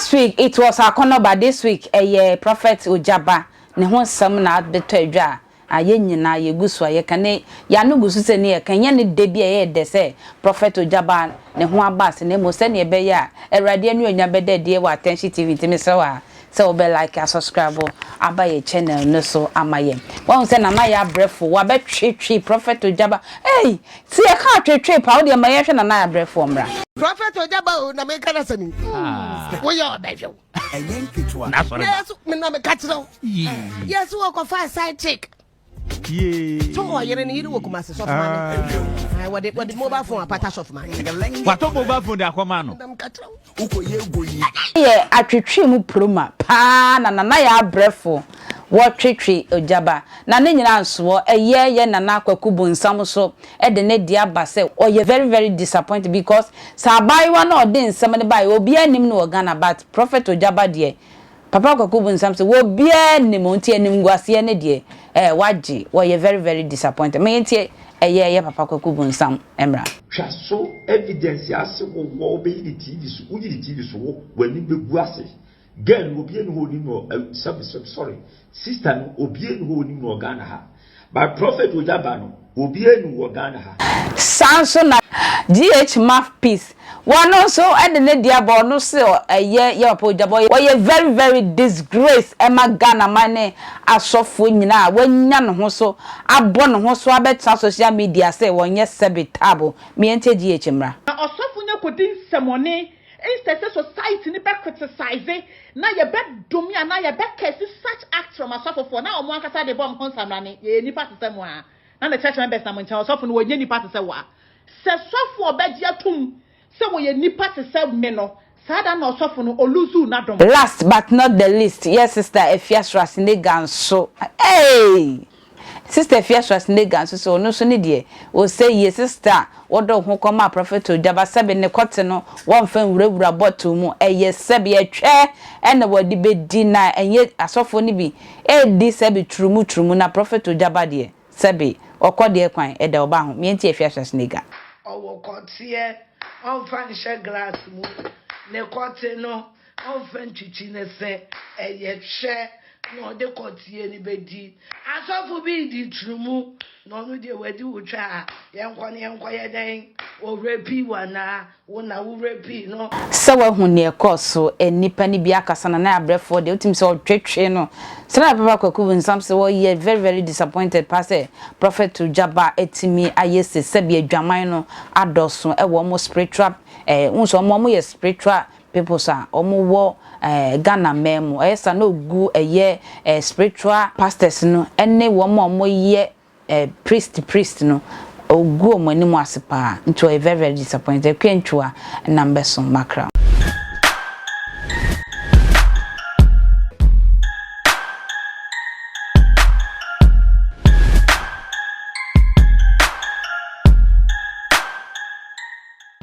Last week it was Akɔnɔba, this week ɛyɛ Prophet Ogyaba ne ho nsɛm na abɛtɔ adwa a yɛn nyinaa yɛgu so a yɛka ne yɛano gu so sɛ ne yɛka nyɛ ne da bi a ɛyɛ dɛ sɛ Prophet Ogyaba ne ho aba ase, na mmom sɛnea ɛbɛyɛ a Awurade anuonyam bɛda adie wɔ Attention TV. Nti mesrɛ wo a sɛ wobɛ like, asubscribe aba yɛ channel no so ama yɛn. Wɔn sɛ Nana yɛ abrɛfo wabɛtwetwe Prophet Ogyaba. Ei, si yɛka atwetwe pa, wodeɛ ma yɛhwɛ Nana yɛ abrɛfo mmra. Prophet Ogyaba o, na meka na sɛmi woyɛ ɔbɛhwɛ wo. Ɛnyɛ nketewa. N'asɔre ba. Yɛso mena meka kyerɛ wo, yɛso wɔkɔfa side chick so ɔyere ne yere wɔ Kumase sɔfo ma ne wɔde mobile phone apata sɔfo ma ne. Watɔ mobile phone de akɔma no. Na meka kyerɛ wo. Wokɔyɛ goyi. Yɛ atwetwe mu proma paa na Nana yɛ abrɛfo wɔtwetwe Ogyaba na ne nyinaa nsoɔ ɛyɛ yɛ Nana Kwaku Bonsam so ɛde ne de aba sɛ ɔyɛ very very disappointed, because sɛ abaayewa na ɔde nsɛm no baeɛ, obiara nim no wɔ Ghana, but Prophet Ogyaba deɛ, Papa Kwaku Bonsam sɛ obiara nim, nti animguaseɛ ne deɛ wagye, wɔyɛ very very disappointed. Mɛ nti ɛyɛ Papa Kwaku Bonsam mmra. Twa so evidence ase wɔ wobɛyi ne TV so, woyi ne TV so, wo w'ani bɛgu ase. Girl no, obiara ni hɔ onim no. Sɛbi sɛbi, sorry, sister no, obiara ni hɔ onim no wɔ Ghana ha, but Prophet Ogyaba no, obiara ni wɔ Ghana ha. Saa nso na GH Mouthpiece wɔn nso de ne deɛ abɔ ɔno sɛ ɛyɛ yɛ Papa Ogyaba wɔyɛ very very disgrace ɛma Ghana man ne asɔfoɔ nyinaa a wɔanya ne ho so abɔ ne ho so abɛtena social media sɛ wɔnyɛ sɛbi tabo. Mmiɛntie GH mmra. Na ɔsɔfo nyɛ kɔdi nsɛmɔne instead sɛ society ni bɛ criticize na yɛbɛ dome anaa yɛbɛ curse such act from asɔfofoɔ na ɔmo ankasa de bɔ ɔmo ho nsamrane. Yɛyɛ nipa te sɛ mo a na ne church members na mo nkyɛn ɔsɔfo no wɔnyɛ nipa te sɛ wo a sɛ sɔfo ɔbɛgye atum sɛ wɔyɛ nipa te sɛ me no, saa da na ɔsɔfo no oluzu n'adom. Last but not the least, yes, Sister Efia Schwarzenegger nso, hey, Sister Efia Schwarzenegger nso so, ɔno nso ne deɛ ɔsɛ yie. Sister wɔdɔ ho kɔma Prophet Ogyaba sɛbi ne kɔte no wɔmfa nwurawura bottle mu, ɛyɛ sɛbi ɛtwɛ ɛna wɔde bɛdi na ɛnyɛ asɔfoɔ no bi ɛdi sɛbi turumu turumu. Na Prophet Ogyaba deɛ, sɛbi ɔkɔ deɛ kwan ɛda ɔba ho. Mmiɛnti Efia Schwarzenegger. Ɔwɔ kɔteɛ, ɔmfa nhyɛ glass mu. Ne kɔte no, ɔmfa ntwitwi ne se, ɛyɛ hwɛ na ɔde kɔteɛ no bɛdi. Asɔfo bi di turumu na ɔno deɛ wadi wo twa a yɛnkɔ ne yɛnkɔ yɛ dɛn ɔwerɛ pii wɔ anaa wo na wowerɛ pii no. Sɛ wahu neɛ ɛkɔɔ so, nnipa no bi akasa na na abrɛfoɔ deɛ wotumi sɛ ɔtwetwe no sɛ na Papa Kwaku Bonsam sɛ wɔyɛ very very disappointed paa sɛ Prophet Ogyaba atumi ayɛ se sɛbi adwaman no adɔso ɛwɔ ɔmo spiritual wohu sɛ ɔmo yɛ spiritual peoples a ɔmo wɔ Ghana man mu. Ɛyɛ sa na ogu ɛyɛ spiritual pastors no ɛne wɔn a ɔmo yɛ priest no, ogu ɔmo anim ase paa, nti ɔyɛ very very disappointed. Kua ntwa nam bɛso makra.